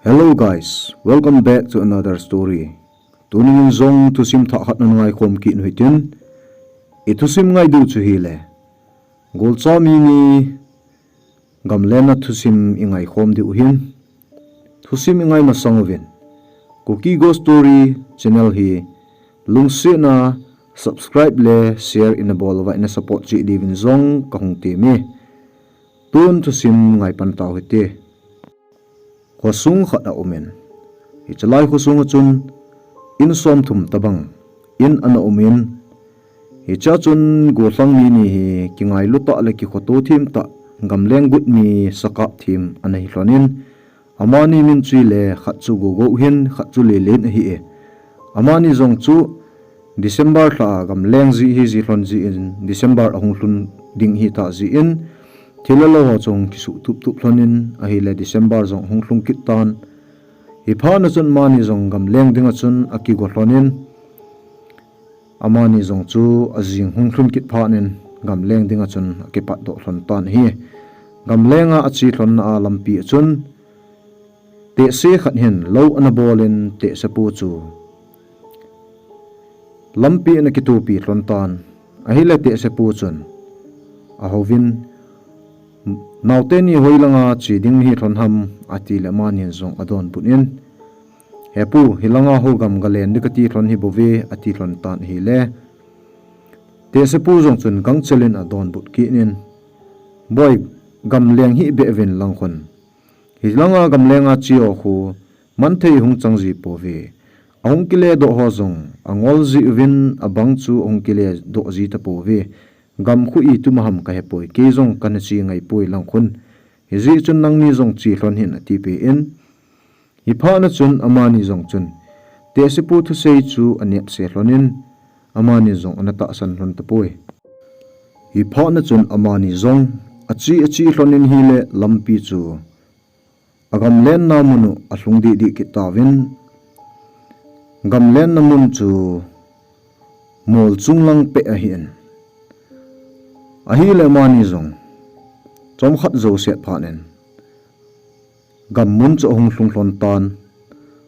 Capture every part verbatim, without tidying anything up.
Hello guys, welcome back to another story. Tunin jong thusim thah khat na ngaikhom kit u hitin. I thusim ngai diu chu hile, golcha mi ni gamlenna thusim i ngaikhom diu hin. Thusim i ngai masang uvin, Kuki Ghost Story channel hi lungsetna subscribe le share ina bol uva ina support cheh diuvin jong kahung temme. Tun thusim ngai pan tau hite. Khosung khat aumin, hiche lai khosung a chun in somthum tobang in ana umin, hichea chun gollhang mi ni hi kingailu tah le kikhoto them tah, gamleng got mi sakap them ana hi lhonin, amani min chu hile khat chu Gogou hin, khat chu Lelen ahi e. Amani jong chu December lha a gamleng ji hi ji lhon jin, December ahung lhun ding hita jin, thil le lo ho chu kisuh tup tup lhonin, ahile December jong hung lhung kit tan. Hiphat na chun amani jong gamleng dinga chun akigo lhonin, amani jong chu ajing hung lhun kit phat in gamleng dinga chun akipatdoh lhon tan ahi. Gamlenga ache lhonna a lampi a chun tehse khat hin lou ana bolin, tehsepu chu lampi in akitopi lhon tan. Ahile tehsepu chun ahouvin, "Naote ni hoilanga che ding hi lhon ham?" atile amanin jong adonbut in, "He pu, hilanga ho gam galen ding kati lhon hi bouve," ati lhon tan ahile, tehsepu jong chun gangchel in adonbut kit in, "Boi, gamleng hih beh uvin lang khun. Hilanga gamlenga che ho khu manthei hung chang ji pouve. Ahung kile doh ho jong angol ji uvin, abang chu ahung kile doh ji tapouve. Gam khu itum a ham kahepoi, kei jong kana che ngai poi lang khun. Hijeh chun nangni jong che lhon hih in," ati peh in. Hiphat na chun amani jong chun tehsepu thusei chu anepse lhonin, amani jong ana tahsan lhon tapoi. Hiphat na chun amani jong ache ache lhonin, hile lampi chu agamlenna mun u alhung deh deh kit tauvin, gamlenna mun chu mol chung lang peh ahin. Ahile amani jong chomkhat jou set phat in gam mun chu ahung lhung lhon tan.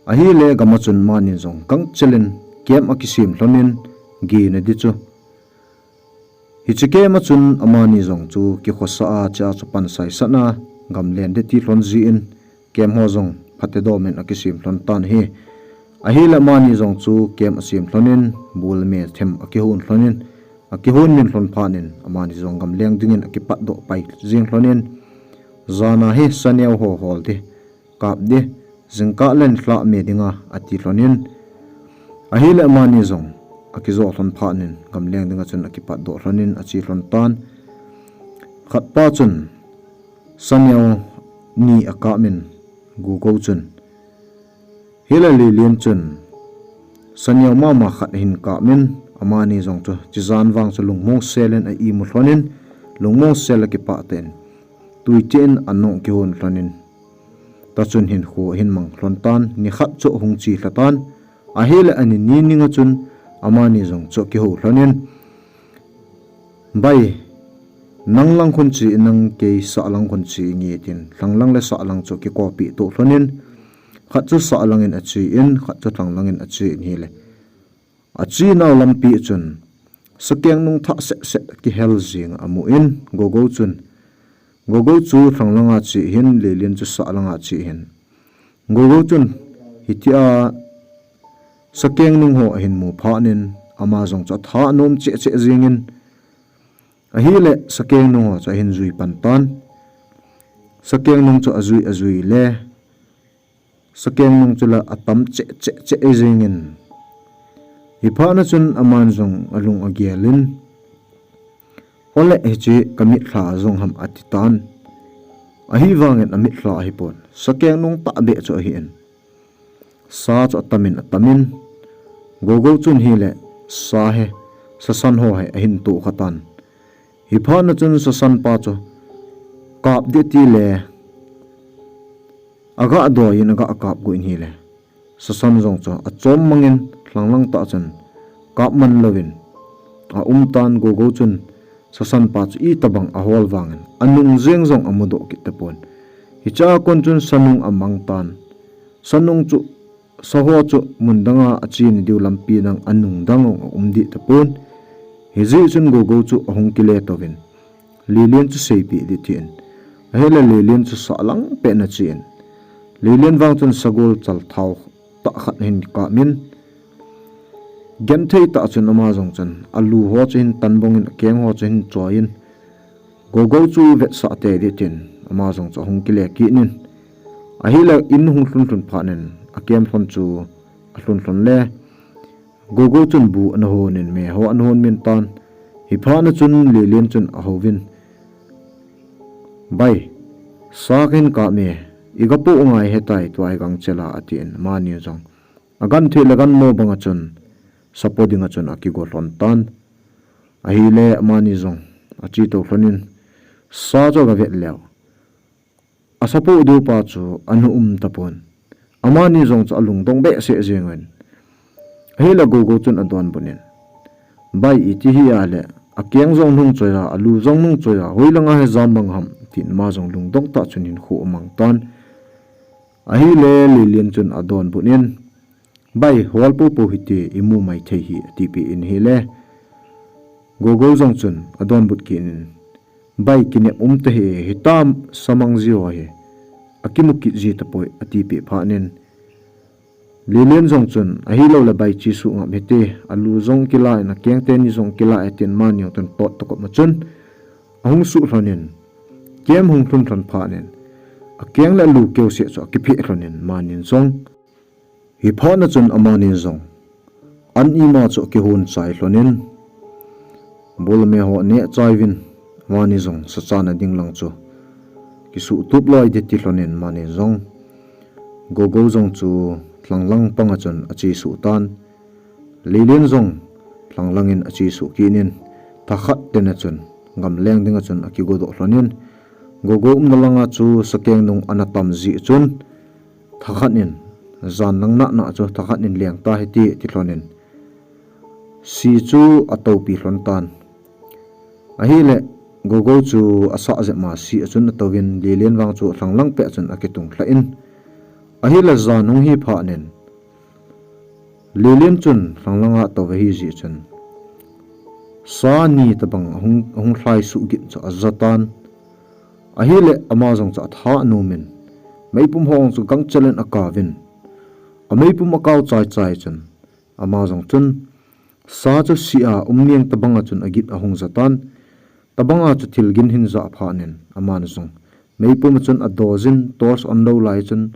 Ahile gam a chun amani jong gangchel in camp akisem lhonin, gena ding chu. Hiche camp a chun amani jong chu kikhosah a, chea chu pansaisatna gamlen ding ti lhon jin, camp ho jong phatedoh in akisem lhon tan ahi. Ahile amani jong chu camp asem lhonin, bu le me them akihon lhonin, akihon min lhon phat in amani jong gamleng dingin akipatdoh pai jeng lhonin, jana hi saneo ho hol ding, kap ding, jingkah le nilhah me dinga ati lhonin, ahile amani jong akijo lhon phat in gamleng dinga chun akipatdoh lhonin ache lhon tan. Khatpa chun saneo ni akap in, Gogou chun, hile Lelen chun saneo mama khat ahin kap in, amani jong chu hiche jan vang chu lungmong sel in a-imu lhonin, lungmong sel a kipah tah in, tui cheh in anung kihon lhonin, tachun hinkho ahin mang lhon tan. Nikhat chu ahung che lha tan. Ahile ani ni ning a chun amani jong chu akihou lhonin, "Bai, nang lang khun che in lang, kei sahlang khun che inge," tin lhanglang le sahlang chu akikopi toh lhonin, khat chu sahlang in ache in, khat chu lhanglang in ache in ahile, achenau lampi a chun sakeng nung thah seh seh kihel jeng amun, Gogou chun, Gogou chu lhanglang a che ahin, Lelen chu sahlang a che ahin. Gogou chun hitia sakeng nung ho ahin mu phat in ama jong chu atha anom cheh cheh jengin, ahile sakeng nung ho chu ahin jui pan tan. Sakeng nung chu ajui ajui le, sakeng nung chu la atam cheh cheh cheh jengin, hiphat na chun aman jong alung agel in, "Ole, hiche ka mitlha jong ham?" ati tan. Ahivangin amitlha ahipon, sakeng nung tahbeh chu ahin, sa chu atamin atamin, Gogou chun hile sa hi, sasan ho hi ahin tohkha tan. Hiphat na chun sasan pa chu kap ding tile, aga doi in aga kap got in ahile, sasan jong chu achom mangin lhanglang tah chun kap man louvin aum tan. Gogou chun sasan pa chu itobang ahol vangin anung jeng jong amudoh kit tapon. Hichea kon chun sanung amang tan. Sanung chu, saho chu mundanga ache ni diu lampi nang anung dang ong aum dih tapon. Hijeh chun Gogo chu ahung kile touvin, Lelen chu seipeh dih tin. Ahile Lelen chu sahlang peh na chen. Lelen vang chun sagol chal thao tah khat hin kamin, genthei tah chun ama jong chun alu ho chu hin tanbong in, akeng ho chu hin choi in, Gogo chu vetsah tei dih tin ama jong chu ahung kile kit in. Ahile in hung lhun lhun phat in akem lhon chu alhun lhon le Gogo chun bu ana hon in, me ho ana hon min tan. Hiphat na chun Lelen chun ahouvin, "Bai, sa kahin kap e, iga po ngai hetai tua igang chela," atin. Amani jong agan thei le gan mo banga chun sapo dinga chun akigo lhon tan. Ahile amani jong ache tou lhon in, sa chu aga vet leu, asapo diu pa chu ana um tapon. Amani jong chu alungdong behseh jeng in. Ahile Gogo chun adonbut in, "Bai, iti hi a le, akeng jong nung choi a, alu jong nung choi a, hoilanga hi jam mang ham?" tin ama jong lungdong tah chun hin khu amang tan. Ahile Lelen chun adonbut in, "Bai, hol popo hite, imu mai thei hi," atipeh in ahile Gogo jong chun adonbut kit in, "Bai, kinep um tahih e, hitam samang ji ho hi akimu kit ji tapoi," atipeh phat in Lelen jong chun, "Ahilou le bai, chesuh ngap hite, alu jong kila in, akeng teni jong kila e," tin amani jong chun tot tokop ma chun ahung suh lhon in, kem hung lhun lhon phat in akeng le alu keu seh chu akipeh lhon in amani jong Hiphat na chun amani jong an ima chu akihon chai lhon in, bul me ho aneh chai uvin, amani jong sachan a ding lang chu kisuh tup loi ding ti lhon in amani jong Gogo jong chu lhanglang panga chun achesuh tan. Lelen jong lhanglang in achesuh kit in, thakhat teni a chun gamleng dinga chun akigodoh lhon in, Gogo umna langa chu sakeng nung ana tam jeh chun, thakhat in, jan lang nahna chu thakhat in leng ta hite ti lhon in, si chu atoupi lhon tan. Ahile, Gogo chu asah jep ma si a chun atouvin, Lelen vang chu lhanglang peh a chun akitung lhah in. Ahile, jan hung hi phat in, Lelen chun lhanglang a atou ahi jeh chun, sa ni tabang ahung, ahung lhai suh gin chu aja tan. Ahile, ama jong chu atha anom in, meipum ho chu gangchel in akao vin, ameipum akao chai chai chun, ama jong chun sa chu si a um niang tabang a chun agin ahung ja tan. Tabang a chu thil gin hin ja phat in, aman jong meipum a chun adojin, torch on lou lai chun,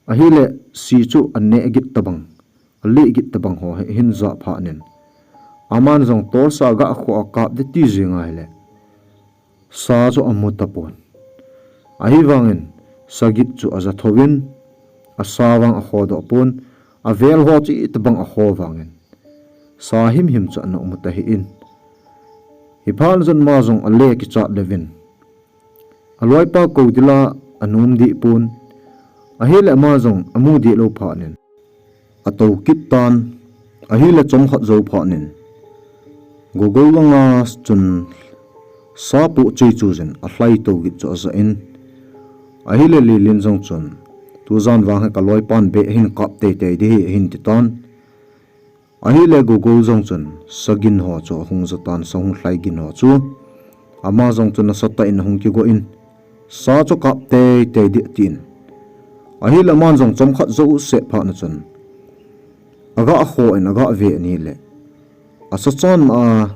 ahile si chu aneh gin tabang, aleh gin tabang ho hi hin ja phat in, aman jong torch a aga kho a kap ding ti jing ahile, sa chu amu tapon. Ahivangin, sa gin chu aja thou vin, asa vang akhodoh pon, avel ho chu itabang akho vangin, sa himhim chu ana um tahih in. Hiphat na chun ama jong ale kichat levin, aloipa kou ding la anom deh pon. Ahile ama jong amu deh lou phat in, atou kit tan. Ahile chomkhat jou phat in, Gogo langa chun sa poh chei chu jin alhai tou gin chu aja in. Ahile Lelen jong chun, tujan vang hi kaloipan beh hin kap teitei ding ahi ahin ti tan. Ahile Gogo jong chun sa gin ho chu ahung ja tan, sa hung lhai gin ho chu. Ama jong chun asatah in ahung kigo in, sa chu kap teitei ding atin. Ahile aman jong chomkhat jouse phat na chun, aga kho in aga ve in ahile, asachan a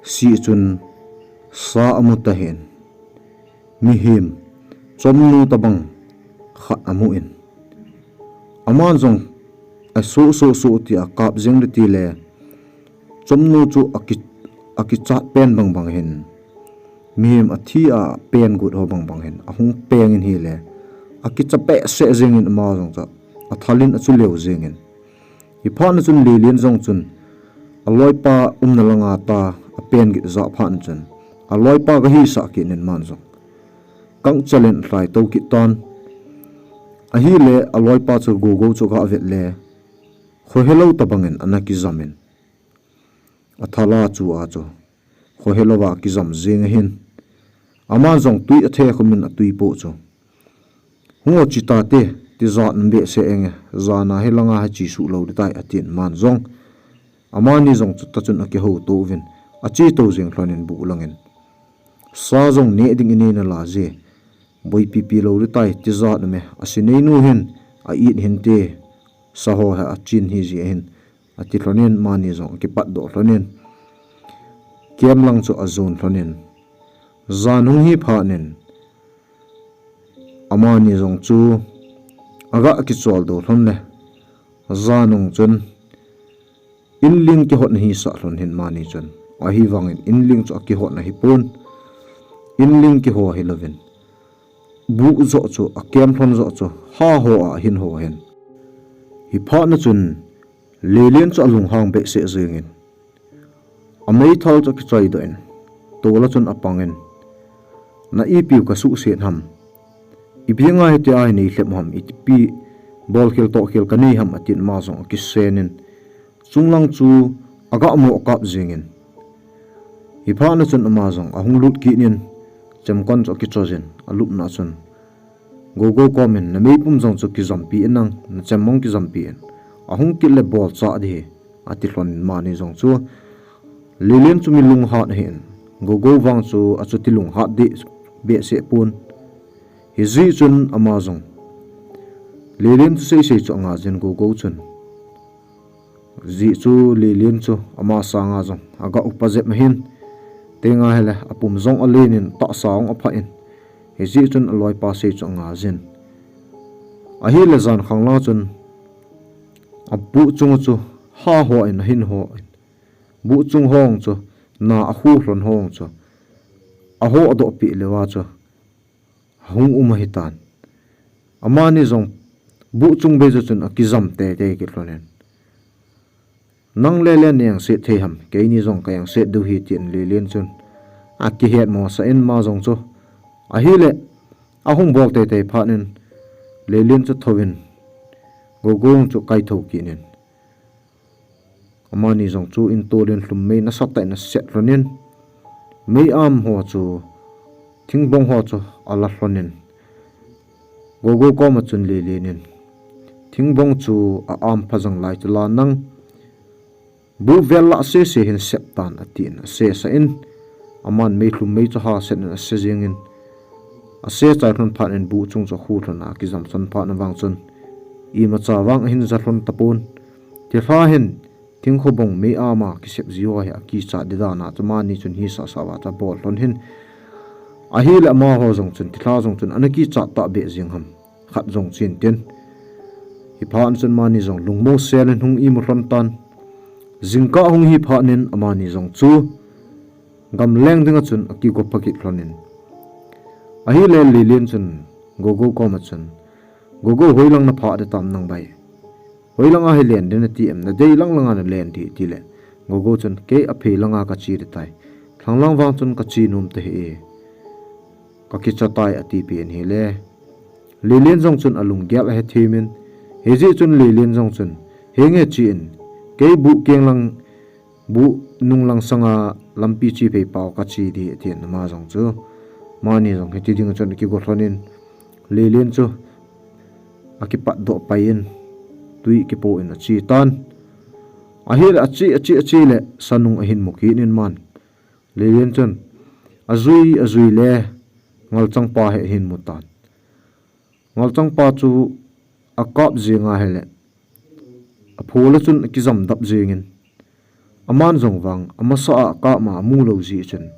si chun sa amu tahih in, mihem chomnu tabang khat amu in, aman jong asoh soh soh ti a kap jeng ding ti le, chomnu chu aki, akichat pen bang bang hin, mihem athi a pen got ho bang bang hin ahung peng in ahile, akicha behseh jeng in ama jong chu athal in achu leo jeng in. Hiphat na chun Lelen jong chun aloipa umna langa ta apen gin ja phat na chun, aloipa gahisah kit in aman jong gangchel in alhai tou kit tan. Ahile aloipa chu Gogo chu aga vet le, khohelou tabang in ana kijam in, athal a chu a chu khohelou va kijam jeng ahin, aman jong tui athe khum in atui poh chu, hung o che tate, tijat um behseh inge, jan a hilanga hi che suh lou ding tai, atin aman jong. Amani jong chuti chun akihouto uvin, ache tou jeng lhonin buh langin. Sa jong neh ding inei nalai je. Boipipi lou ding tai, tijat um e, asinei nu hin, a-it hinte, sa ho hi achen hiji ahin, ati lhonin, amani jong akipatdoh lhonin. Camp lang chu ajon lhonin. Jan hung hi phatnin, amani jong chu aga kicholdo lhon le, jan hung chun, inling kihotna hisah lhon hin amani chun. Ahivangin inling chu akihotna hipon. Inling kiho hilouvin, buh joh chu, a camp lhon joh chu, ha ho a ahin ho hin. Hi phatna chun, Lelen chu alunghang behseh jengin, ameithal chu akichoi doh in, tol a chun apangin, na ipiu kasuhset ham, ipi ngai hitia hi nei lhep ham, iti pi bolkhel tohkhel kanei ham, atin ama jong akisenin, chunglang chu aga mo akap jengin. Hi phatna chun ama jong ahung lut kitnin, chemkon chu akichojin, alupna chun, Gogo komin, na meipum jong chu kijampi in nang, na chem mong kijampi in. Ahung kit le bolcha ding hi, ati lhonin amani jong chu. Lelen chu mi lunghat ahin, Gogo vang chu achuti lunghat deh behseh pon. Hijeh chun ama jong, Lelen chu seisei chu angah jin Gogo chun. Hijeh chu Lelen chu ama sanga jong aga upa jep ahin, tenga hile apum jong alenin, tahsa jong aphahin. Hijeh chun aloipa sei chu angah jin. Ahile jan khang lang chun, abuh chung chu ha ho in ahin ho in, buh chung ho chu, na ahu lhon ho chu, ahodoh peh leuva chu, ahung um ahitan. Amani jong buh chung bei joh chun akijam teitei kit lhonin, nang Lelen na engset thei ham, keini jong ka engset diu ahi, tin Lelen chun akihetmosah in ama jong chu. Ahile, ahung bol teitei phatnin, Lelen chu thouvin, Gogo chu kaithou kitnin, amani jong chu intolin lhum mei nasatah in aset lhonin, mei am ho chu, thingbong ho chu ala lhonin, Gogo koma chun Lelen in, thingbong chu a-am phajang lai chu la nang, buh vel lah sese hin sep tan, atin asesah in, aman meilhum mei chu hasetnin ase jengin, ase chai lhon phatnin buh chung chu akhu lhona akijam lhon phatna vang chun, imacha vang ahin ja lhon tapon. Thilha hin, thingkhobong mei ama kisep ji ho hi akichat ding dan a chu amani chun hisah sah uva chu abol lhon hin. Ahile amaho jong chun, thilha jong chun ana kichat tahbeh jeng ham, khat jong chun tin. Hi phatnin chun amani jong lungmong selin hung imu lhon tan. Jingkah hung hi phatnin amani jong chu gamleng dinga chun akigo pha kit lhonin. Ahile Lelen chun Gogo koma chun, Gogo, hoilang naphah ding tam nang bai? Hoilanga hi len ding nati em, nadei lang langa nalen ding, tile, Gogo chun, kei aphei langa kache ding tai. Lhanglang vang chun kache nom tahih e, kakicha tai, atipeh in ahile, Lelen jong chun alunggel ahethemin, hijeh chun Lelen jong chun, henge chen, kei buh keng lang, buh nunglang sanga lampi che phei pau kache ding, atin ama jong chu. Amani jong hiti dinga chun akigo lhonin, Lelen chu akipatdoh paiyin, twi kipoh in ache tan. Ahile ache, ache, ache le sanung ahin mu kitnin aman, Lelen chun ajui, ajui le ngalchangpa hi ahin mu tan. Ngalchangpa chu akap jeng ahile, aphola chun akijam dap jengin, aman jong vang amasa a akap ma amu lou jeh chun,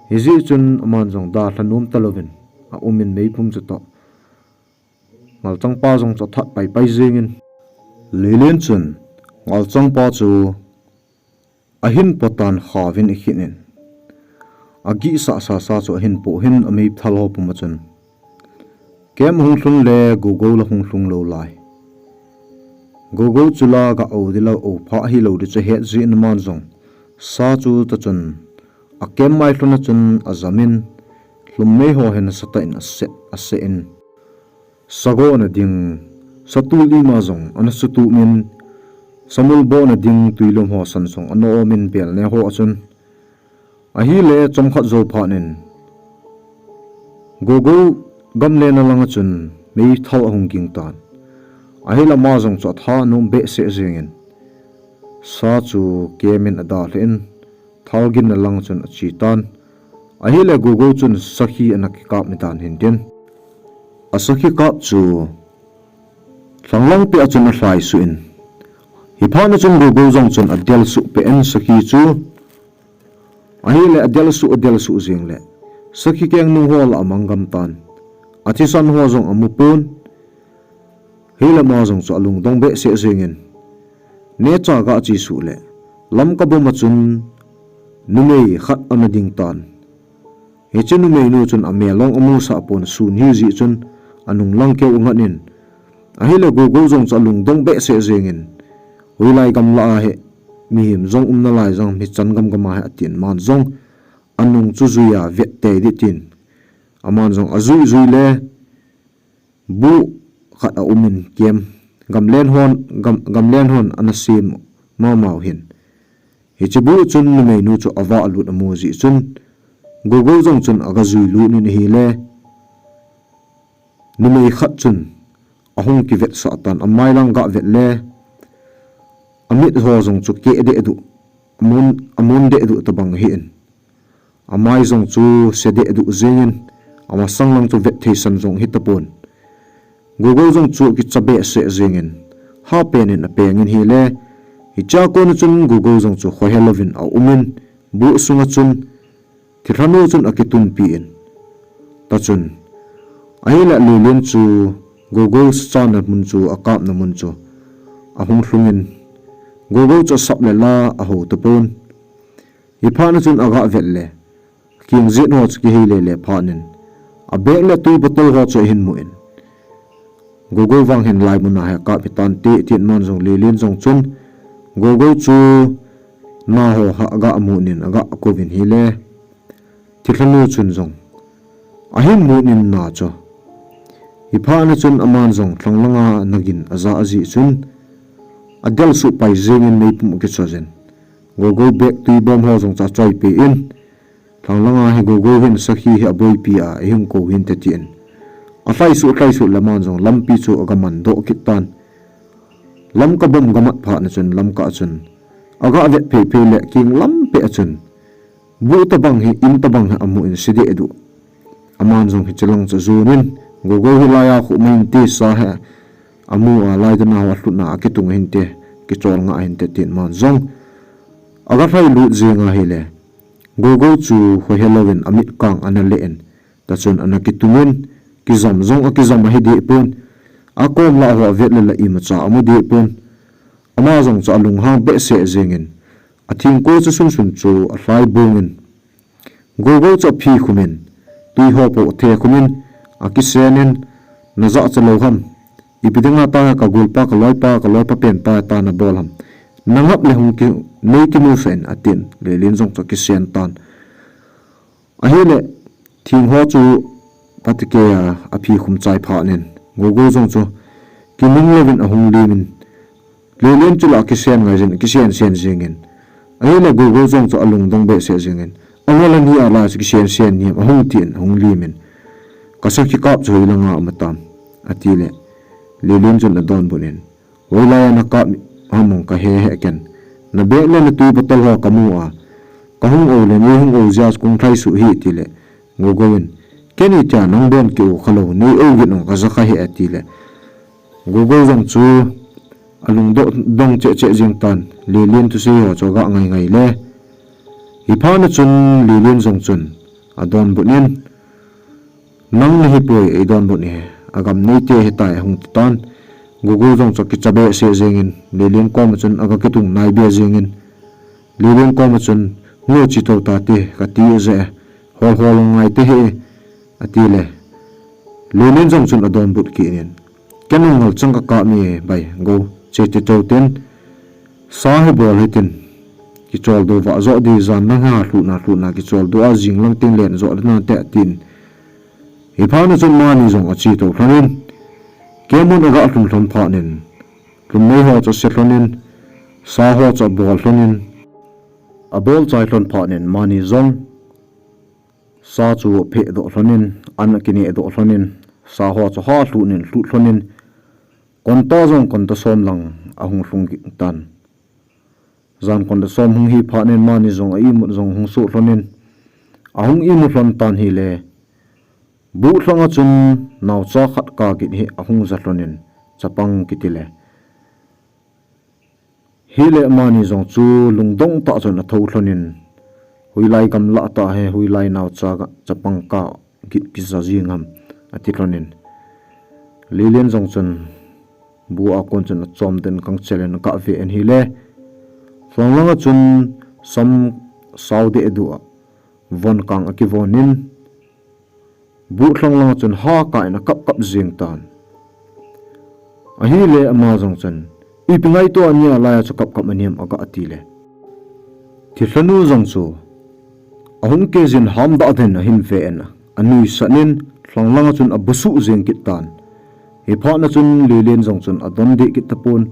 hijeh chun aman jong dalha nom talouvin aumin meipum chutoh, ngalchangpa jong chu athat paipai jengin, Lelen chun ngalchangpa chu ahin potan khauvin akhitnin, agihsah sasa chu ahin poh hin ameithal ho puma chun, camp hung lhun le Gogo la hung lhung lou lai. Gogo chu la ga ou ding la ou phah hilou ding chu ahet jeh in aman jong, sa chu tachun, a camp mai lhona chun ajamin, lhum mei ho hi nasatah in ase, ase in, sago na ding, satul ima jong ana sutumin, samul bohna ding twilom ho san jong ana omin, bel ne ho a chun. Ahile chomkhat jou phatnin, Gogo gamlen a langa chun meithal ahung ging tan. Ahile ama jong chu atha anom behseh jengin, sa chu kemin adalhin, thal ginna lang chun ache tan. Ahile Gogou chun sakhi ana kikap ni tan hintin, asakhi kap chu lhanglang peh a chun alhaisuh in, hiphat na chun Gogou jong chun adelsuh peh in sakhi chu. Ahile adelsuh adelsuh jeng le, sakhi keng nung ho lah amang gam tan. Athisan ho jong amu pon. Hile ama jong chu alungdong behseh jengin, neocha aga chesuh le, Lamka bom a chun numei khat ana ding tan. Hiche numeinu chun amel jong amusah pon, sun hi jeh chun anung lang keu angat in. Ahile Gogou jong chu alungdong behseh jengin, hoilai gamlah a hi mihem jong umna lai jong hichan gamgam a hi atin, aman jong anung chu jui a vet tei ding tin, aman jong ajui jui le, buh khat aumin kem, gamlen hon, gam, gamlen hon ana sem mamau hin. Hiche buh chun numeinu chu avahlut amu jeh chun, Gogou jong chun aga juilut in ahile, numei khat chun ahung kivetsah tan, amai lang aga vet le, amit ho jong chu keh dehduh, amun, amun dehduh tobang ahin, amai jong chu se dehduh jengin, amasang lang chu vet theisan jong hitapon. Gogou jong chu akicha behseh jengin, hapen in apengin ahile, hichea kon a chun Gogou jong chu khohe louvin aumin, buh sunga chun thilhanu chun akitunpi in, tachun, ahile Lelen chu Gogou sachanna mun chu, akapna mun chu ahung lhungin, Gogou chu asap le la ahou tapon. Hiphat na chun aga vet le, kingjet ho chu kihei lele phat in, abag le twi bottle ho chu ahin mu in, Gogou vang hin hilai mun a hi akap hitante tin, aman jong Lelen jong chun Gogou chu naho ha aga mun in aga kouvin ahile, thilhanu chun jong ahin mun in na chu, hiphat na chun aman jong lhanglang a nagin aja jeh chun, adelsuh pai jengin meipum akichoi jin, Gogou bag twi bom ho jong chu achoipeh in, lhanglang a hi Gogou hin sakhi hi aboipi a, eihung kou hinte tin, alhaisuh lhaisuh le aman jong lampi chu aga mandoh kit tan. Lamka bom aga mat phat na chun, Lamka a chun aga vet phei phei le, kinglam peh a chun buh tobang hi, in tobang hi amu in se dehduh. Aman jong hiche lang chu ajon in, Gogou hilai a khu mai inte, sa hi amu a, lai dan a ho alhut na akitung ahinte, kichol nga ahinte tin, aman jong aga lhailut jeng ahile, Gogou chu khohe louvin amit kang ana le in, tachun ana kitung in, kijam jong akijam ahi dehpon, akom lah ho avet le la imacha amu dehpon. Ama jong chu alunghang behseh jengin, athingkol chu sunsun chu alhaibong in, Gogou chu aphi khum in, twi ho po athe khum in, akisen in, najah cha lou ham, ipi dinga ta ka golpa, ka loipa, ka loipa penpa ta nabol ham, nangap le hung ki, nei kimusah in atin, Lelen jong chu akisen tan. Ahile, thing ho chu phatecha a aphi khum chai phat in, Gogou jong chu kinung louvin ahung lim in, Lelen chu la akisen ngai jin, akisen sen jengin, ahile Gogou jong chu alungdong behseh jengin, angol ani a lai chu kisen sen nim ahung tin, ahung lim in, ka sakhi kap chu hoilang a um tam, atile, Lelen chun adonbut in, hoilai a nakap ham kahe hih ken, na bag le na twi bottle ho kamu a, kahung ou le, nei hung ou jeh a kahung lhaisuh ahi, atile, Gogou in, ken itia nang bon kiou khalou, nei ou gin ong kaja kha ahi, atile, Gogou jong chu alungdong cheh cheh jeng tan, Lelen thusei ho chu aga ngai ngai le, hiphat na chun Lelen jong chun adonbut in, nang nahi poi, eidonbut nahi, agam neite ahitai, ahung ti tan. Gogou jong chu akicha behseh jengin, Lelen kom a chun aga kitung nai be jengin, Lelen kom a chun, hung o, che tou tate, kati jeh, hol hol ngai te hi, atile, Lelen jong chun adonbut kit in, ken ngal chang kakap e bai, Gou, che ti tou tin, sa hi bol hitin, kicholdo vah joh ding, jan lang hi lhutna lhutna kicholdo a, jing lang teng len joh ding nate, atin, hiphat na chun amani jong ache tou lhon in, camp mun aga lhun lhon phat in, lhumnei ho chu ase lhon in, sa ho chu abol lhon in, abol chai lhon phat in amani jong sa chu apheh doh lhon in, an akineh doh lhon in, sa ho chu ha lhut in lhut lhon in, konta jong konta som lang ahung lhung tan. Jan konta som hung hi phat in mani jong a imut jong hung soh lhon in, ahung imut lhon tan hile, buh lhang a chun naocha khat kagin hi ahung ja lhon in, chapang kiti le. Hile mani jong chu lungdong tah chun a tho lhon in, hoilai gamla tah hi, hoilai naocha chapang kagin kija jing ham, ati lhon in. Lelen jong chun bu a kon chun a chom den kang chel in aga ve in hile, lhang lang a chun sam sao deh duh a von kang akivon in, buh lhang lang a chun ha kah in akap kap jing tan. Ahile ama jong chun, ipi ngaito a nia lai a chu kap kap a niam, aga ti le. Thilhanu jong chu ahung kei jin ham dah den ahin ve in, anuisat in, lhang lang a chun abusuh jing kit tan. Hi phat na chun Lelen jong chun adon deh kit tapon.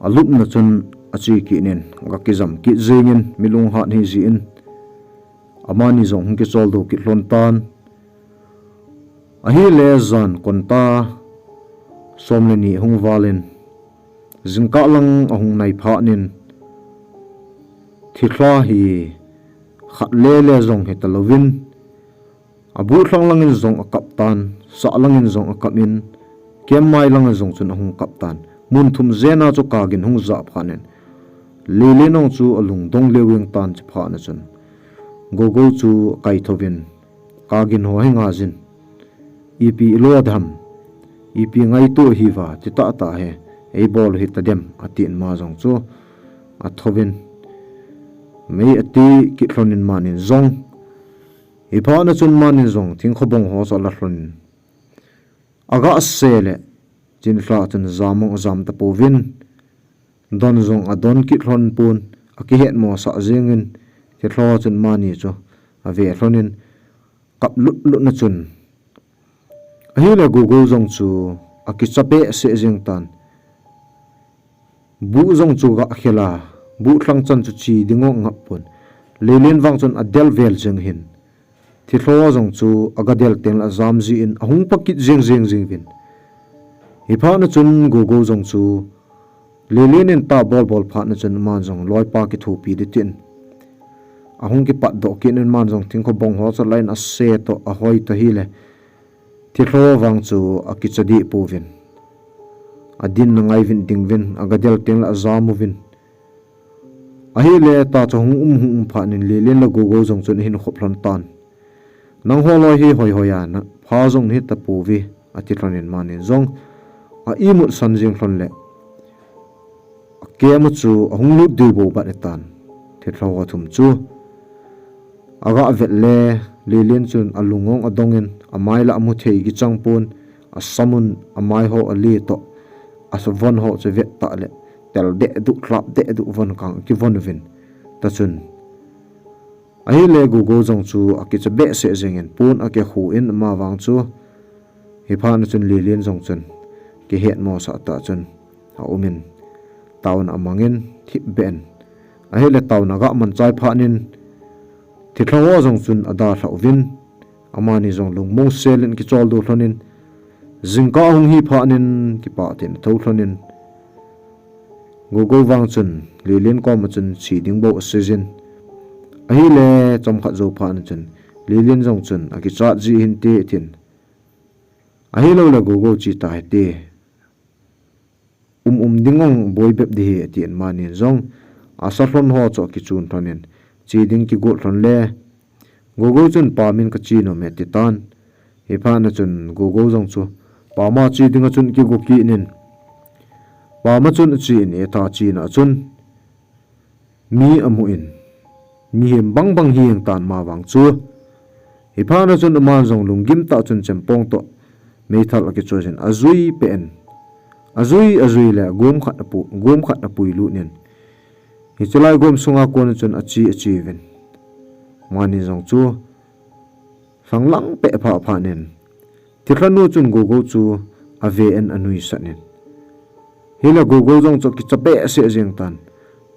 Alupna chun ache kit in, aga kijam kit jing in, mi lunghat hi ji in, amani jong hung kicholdo kit lhon tan. Ahile jan konta som le ni hung val in, jingkah lang ahung nai phat in, thilha hi khat le le jong hi ta louvin, abuh lhang lang in jong akap tan, sah lang in jong akap in, kemmai lang a jong chun ahung kap tan. Mun thum jen a chu kagin hung ja phat in, Lelen jong chu alungdong lheh jeng tan. Chi phat na chun Gogo chu akai tho in, kagin ho hi nga jin, ipi ilo dam, ipi ngaito hiva, ti tah tah hi eibol hi ta dem, ati in ama jong chu atho in, mei ati kit lhon in mani jong. Hi phat na chun mani jong thingkho bong ho chu ala lhon in, aga se le, chinlha chun jam jong ajam tapouvin, don jong adon kit lhon pon, akihet mosah jing in, thilha chun mani chu ave lhon in, kap lut lut na chun. Ahile Gogo jong chu akicha behseh jing tan. Buh jong chu aga khel a, buh lhang chan chu che ding jong angap pon. Lelen vang chun adel vel jeng hin, thilha jong chu aga del teng le ajam ji in, ahung pa kit jing jing jing uvin. Hi phat na chun Gogo jong chu Lelen in ta bol bol phat na chun aman jong loipa kithopi ding tin, ahung kipat doh kit in, aman jong thingkho bong ho chu la in ase toh, ahoi toh hile, thilha vang chu akicha deh pouvin, adin na ngai uvin ding uvin, aga del teng le ajam uvin. Ahile ta chu hung um hung um phat in Lelen le Gogo jong chun ahin khop lhon tan. Nangho loi hi hoi hoi a, na pha jong nahi tapouve, ati lhon in mani jong a imut san jing lhon le, akema chu ahung lut diu bou bat ahitan. Thilha ho thum chu aga vet le, Lelen chun alung jong adong in, amai la amu thei kichang pon, asam un amai ho ale toh, asavon ho chu vet tah le, tel deh duh, lhap deh duh von kang kivon uvin. Ta chun, ahile Gogo jong chu akicha behseh jeng in, pon akikhu in, ama vang chu hi phat na chun Lelen jong chun kihet mosah tah chun aum in, taona amang in, thip beh in. Ahile taona aga man chai phat in, thilha ho jong chun adalhah uvin, amani jong lungmong sel in kicholdo lhon in, jingkah ahung hi phat in, kipah tah in atho lhon in, Gogo vang chun Lelen koma chun che ding bou asei jin. Ahile chomkhat jou phat na chun Lelen jong chun, akichat ji hinte, atin. Ahilou le Gogo che ta hite, um um ding jong boi bep ding ahi, atin, mani jong asa lhon ho chu akichun lhon in, che ding kigot lhon le, Gogo chun, pa min kache nom e, ati tan. Hi phat na chun Gogo jong chu pama che ding a chun kigo kit in, pama chun ache in, etha chena chun mi amu in, mihem bang bang hi jeng tan, ama vang chu. Hi phat na chun aman jong lunggim tah chun chempong toh meithal akichoi jin, ajui peh in, ajui, ajui le gom khat apu, gom khat apui lut in, hiche lai gom sunga kon chun ache, ache uvin. Mani jong chu lhang lang peh pha phat in, thilhanu chun Gogo chu ave in anuisat in. Hile Gogo jong chu kicha behseh jeng tan.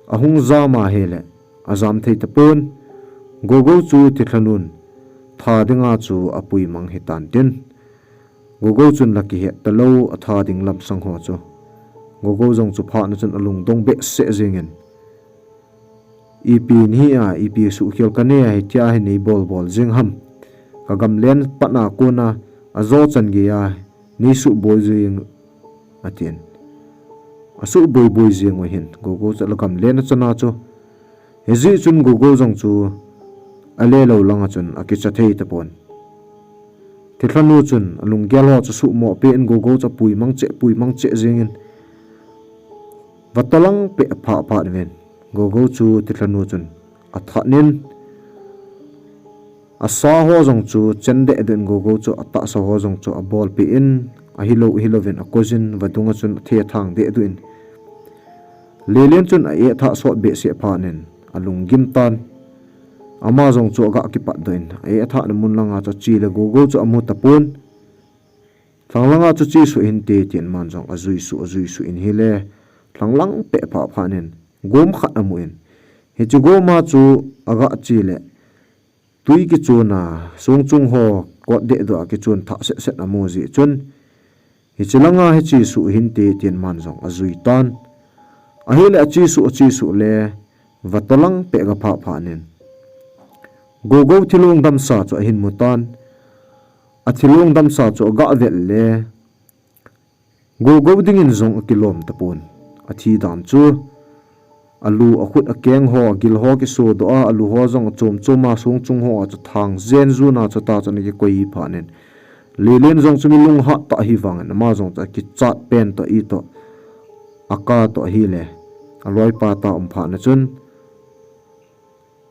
Ahung jam ahile, ajam thei tapon. Gogo chu thilhanun tha dinga chu apui mang hitan tin, Gogou chun la kihet talou a tha ding lamsang ho chu. Gogou jong chu phat na chun a lungdong behseh jingin, ipi nahi a, ipi suhkhel kanei a, hitia hi nei bolbol jing ham. Ka gamlen patna kona a jo chan geiya nei suhboi jing, atin. A suhboiboi jing u hin Gogou chu la gamlen a chana chu. Hijeh chun Gogou jong chu a lelou langa chun a kicha thei tapon. Thilhanu chun a lunggel ho chu suhmoh peh in Gogou chu a puimang cheh, puimang cheh jingin, vatolang peh phah phat uvin. Gogou chu thilhanu chun a that nin, a sa ho jong chu chen deh deh in Gogou chu a tahsa ho jong chu a bolpeh in, ahilou, ahilouvin a kou jin vadung a chun a thethang deh deh in. Lelen chun a etha sot behseh phat nin a lunggim tan. Ama jong chu a ga kipat doh in a etha na mun langa chu a che le Gogou chu a mu tapon. Lhang langa chu che suh hinte tin aman jong a jui suh, a jui suh in ahile, lhang lang peh phah phat nin gom khat a mu in. Hiche gom a chu a ga che le, tui kichon a, song chung ho kot deh deh a kichon thah set set a mu jeh chun, hiche langa hi che suh hinte tin aman jong a jui tan. Ahile a che suh, a che suh le, vatolang peh ga phah phat nin Gogou thilong damsa chu a hin mu tan. A thilong damsa chu a ga vet le, Gogou dingin jong a kilom tapon. A thi dan chu, a lu, a khut, a keng ho, a gil ho kiso doh a, a lu ho jong a chom chom a, song chung ho a chu thang jen jun a chu ta chun a kikoi hi phat nin, Lelen jong chu mi lunghat tah ahi vangin ama jong chu a kichat pen toh, itoh, a ka toh ahile, a loipa ta um phat na chun,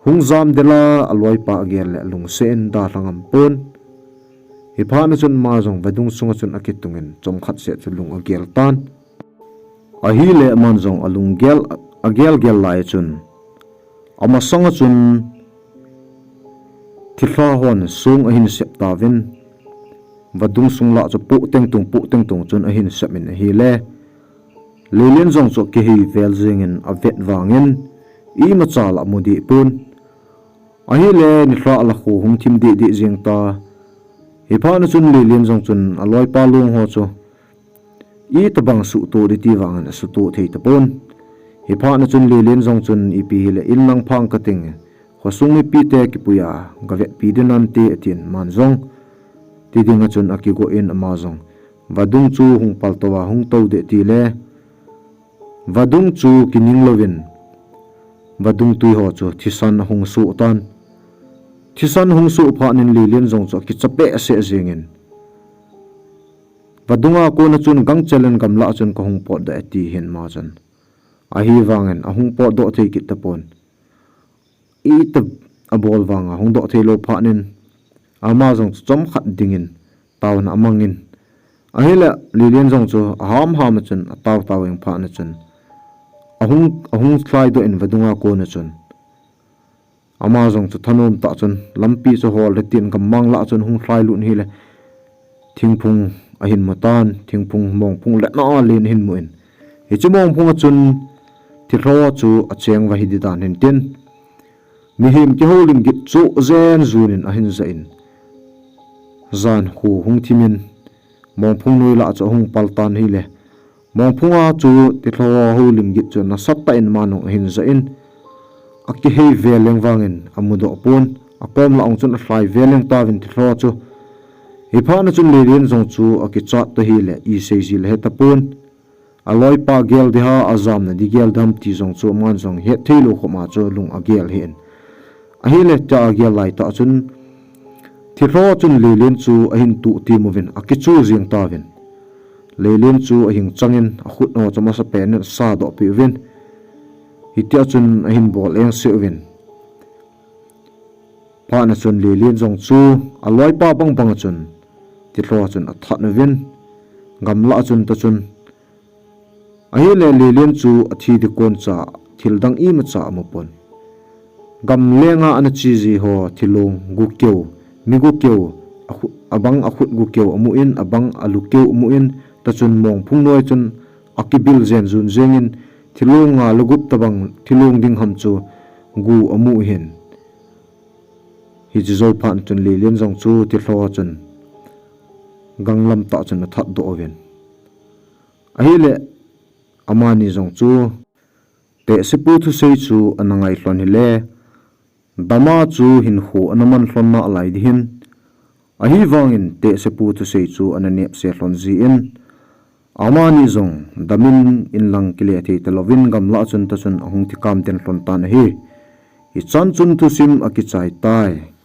hung jam dela a loipa a gel le a lungset in dalha ngam pon. Hi phat na chun ama jong vadung sunga chun a kitung in chomkhat seh chu lung a gel tan. Ahile aman jong a lunggel, a gelgel lai chun, a masanga chun thilha hon song a hin sep tauvin, vadung sung lah chu poh tengtung, poh tengtung chun a hin sep in ahile, Lelen jong chu a kihei vel jingin a vet vangin, imacha la a mu deh pon. Ahile nilhah la kho hung thim deh deh jing ta. Hi phat na chun Lelen jong chun a loipa long ho chu itobang suhtoh ding ti vangin a suhtoh thei tapon. Hi phat na chun Lelen jong chun ipi hile in lang phang kating, khosung mipite kipui a ga vetpi ding nante atin aman jong. Ti dinga chun a kigo in ama jong vadung chu hung paltou a hung tou deh tile, vadung chu kining louvin, vadung tui ho chu thisan a hung soh tan. Thisan hung soh phat nin Lelen jong chu a kicha behseh jingin, vadunga kona chun gangchel in gamlah chun ka hung potdoh e ati hin ama chun. Ahivangin a hung potdoh thei kit tapon. Ita a bol vanga hung doh thei lou phat nin, ama jong chu chomkhat dingin taona a mangin. Ahile Lelen jong chu a hamham a chun a tao tao eng phat na chun, a hung, a hung lhai doh in vadunga kona chun, ama jong chu thanom tah chun lampi chu hol le tin gammang lah chun hung lhai lut in ahile, thingphung a hin mu tan, thingphung mongphung letna len a hin mu in. Hiche mongphung a chun thilha chu a cheng va hi ding dan hin tin, mihem kihoulim git chu jen jun in a hin ja in, jan khu hung thim in, mongphung noi lah chu a hung pal tan ahile, mongphung a chu thilha houlim git chu nasatah in ama nung a hin ja in, a kihei vel leng vangin a mudoh pon, a kom lah ong chun a lhai vel leng tauvin thilha chu. Hi phat na chun Lelen jong chu a kichat ta ahile, isei ji le he tapon. A loipa gel ding ham, a jamna ding gel ding ham ti jong chu aman jong het thei lou khop a chu lung a gel hih in. Ahile tia a gel lai tah chun, thilha chun Lelen chu a hin tuh tim uvin a kichu jing tauvin. Lelen chu a hing changin a khut ho chu amasapen in a sadoh peh uvin. Hitia chun a hin bol eng seh uvin. Phat na chun Lelen jong chu a loipa bangbang a chun thilha chun a that uvin. Gamlah a chun ta chun Ahile Lelen chu a thi ding kon cha thil dang imacha a mu pon. Gamlenga ana che ji ho thilong gu keu, mi gu keu, a khu-, abang a khut gu keu a mu in, abang a lu keu a mu in, ta chun mongphung noi chun a kibil jen jun jeng in, thilong nga le gup tabang thilong ding ham chu gu a mu hin. Hiche jou phat chun Lelen jong chu thilha chun ganglam tah chun athat doh uvin. Ahile, amani jong chu, tehsepu thusei chu ana ngailhon hile, dama chu hinkho ana man lhon nalai ding ahin, ahivangin tehsepu thusei chu ana nepse lhon jin, amani jong damin inlang kile thei talouvin gamlah chun tachun ahung thikam den lhon tan ahi. Hichan chun thusim akichai tai.